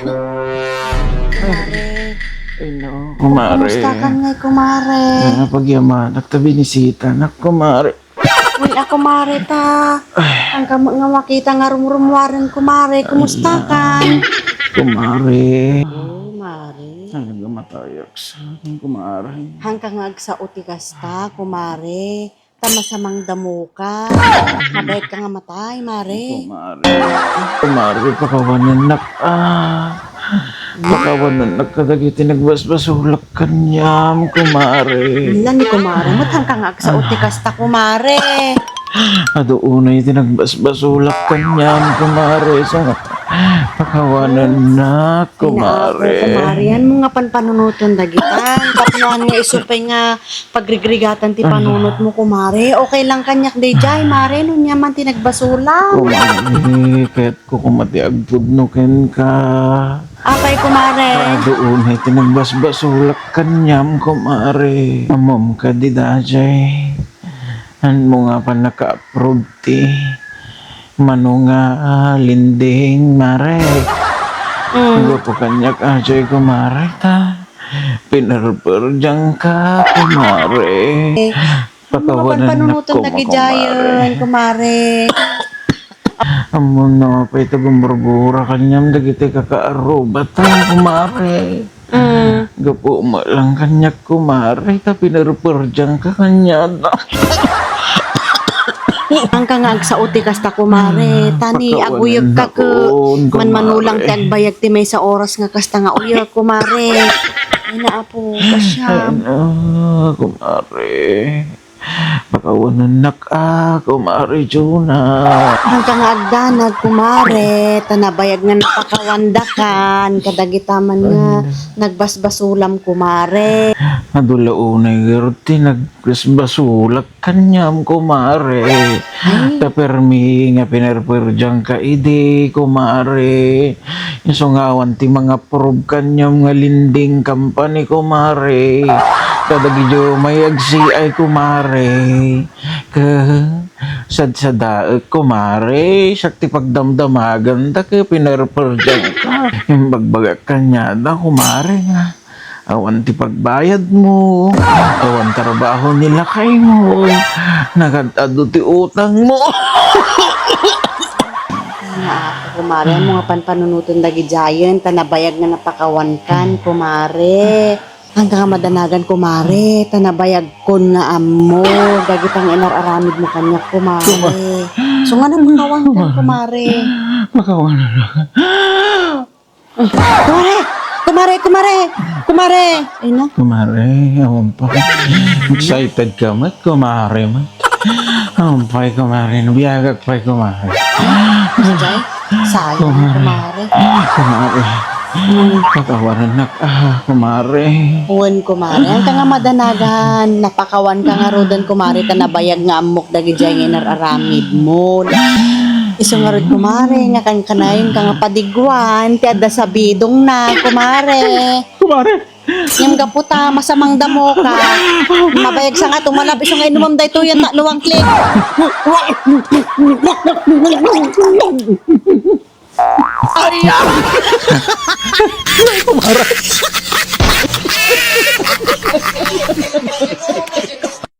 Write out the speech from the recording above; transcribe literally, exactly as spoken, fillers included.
Kumare. Ay, no. Kumare. Kumusta ka ngay, kumare? Ah, pagyamanak ta binisitanak, kumare. Uy, a, kumare, ta. Ay. Ang kam-, nga makita nga rumrumwaren, kumare. Kumusta ka? Kumare. Oh, mare. Talaga matayak sa akin, kumare. Hangka nga agsao ti kasta, kumare. Ta masamang damo ka. Mabayag ka nga matay, mare. Kumare. Kumare, pakawanennak, ah. Pakawanennak kadagiti nagbasbasolak kaniam, kumare. Nia ni kumare, met hangka nga agsao ti kasta, kumare. Adu unay ti nagbasbasolak kaniam, kumare. Sa pakawanennak, kumare. Ay, naapo, kumare. Ania nga panpanunoten dagitan? Tapno ania isu pay nga pagrigrigatan ti panunotmo, kumare. Okay lang kaniak daydiay, mare, no ania man ti nagbasolak. Kumare, kayatko koma ti agpudno kenka. Apay, kumare? Adu unay ti nagbasbasolak kaniam, kumare. Ammom kadi daydiay. Haanmo nga pannaka-approve ti mano nga, ah, lending, mare. Mm. Gapu kaniak, daydiay, kumare, ta pinerperdiangka, kumare. Eh, pakawanennak koma, kumare. Ano nga panpanunoten dagidiayen, kumare? Ammom nga apay ta gumurgura kaniam dagiti kakaarrubata, kumare. Mm. Gapu met lang kaniak, kumare, ta pinerperdiangka kaniada. Hangka nga agsao ti kasta, kumare. Ta ni aguyegka ket manmano lang ti agbayag ti maysa oras nga kasta nga uyeg, kumare. Ay, naapo, kasiam. Ay, na, kumare. Pakawanennak, ah, kumare Juna. Hangka nga agdanag, kumare, ta nabayag nga napakawandakan kadagita man nga nagbasbasolam, kumare. Adu la unay ngarud ti nagbasbasolak kaniam, kumare. Ay. Ta permi nga pinerperdiangka idi, kumare. Isu nga awan ti manga-approve kaniam nga lending company, kumare. Kadagidi umay agsiay, kumare. Ket sadsadaek, kumare. Siak ti pagdamdamaganda ket pinerperdiangka. Imbagbagak kaniada, kumare, nga awan ti pagbayadmo, awan trabaho ni lakaymo, nagad-adu ti utangmo. Naapo, kumare, ammom nga panpanunoten dagidiayen, ta nabayag nga napakawankan, kumare. Hangka nga madanagan, kumare, ta nabayagkon nga ammo dagita nga inar-aramidmo kaniak, kumare. Isu nga napakawankan, kumare. Pakawanennak. Kumare! Kumare! Kumare! Kumare! Ay, na. Kumare, awan pa. Excited ka met, kumare, met. Awan pay, kumare. Nabiagak pay, kumare. Jay, sayang, kumare. Kumare. Kumare. Hmm. Pakawanennak, ah, kumare. Wen, kumare. Hangka nga madanagan, napakawanka ngaruden, kumare, ta nabayag nga ammok dagidiay nga inar-aramidmo. Isu ngarud, kumare, nga kankanayon ka nga padiguan ti adda sa bidongna, kumare. Kumare. Ngem gapu ta masamang damo ka, mabayag sa nga tumalab, isu nga inumam daytoy a tallo a klik. Ay, ah! Kumare.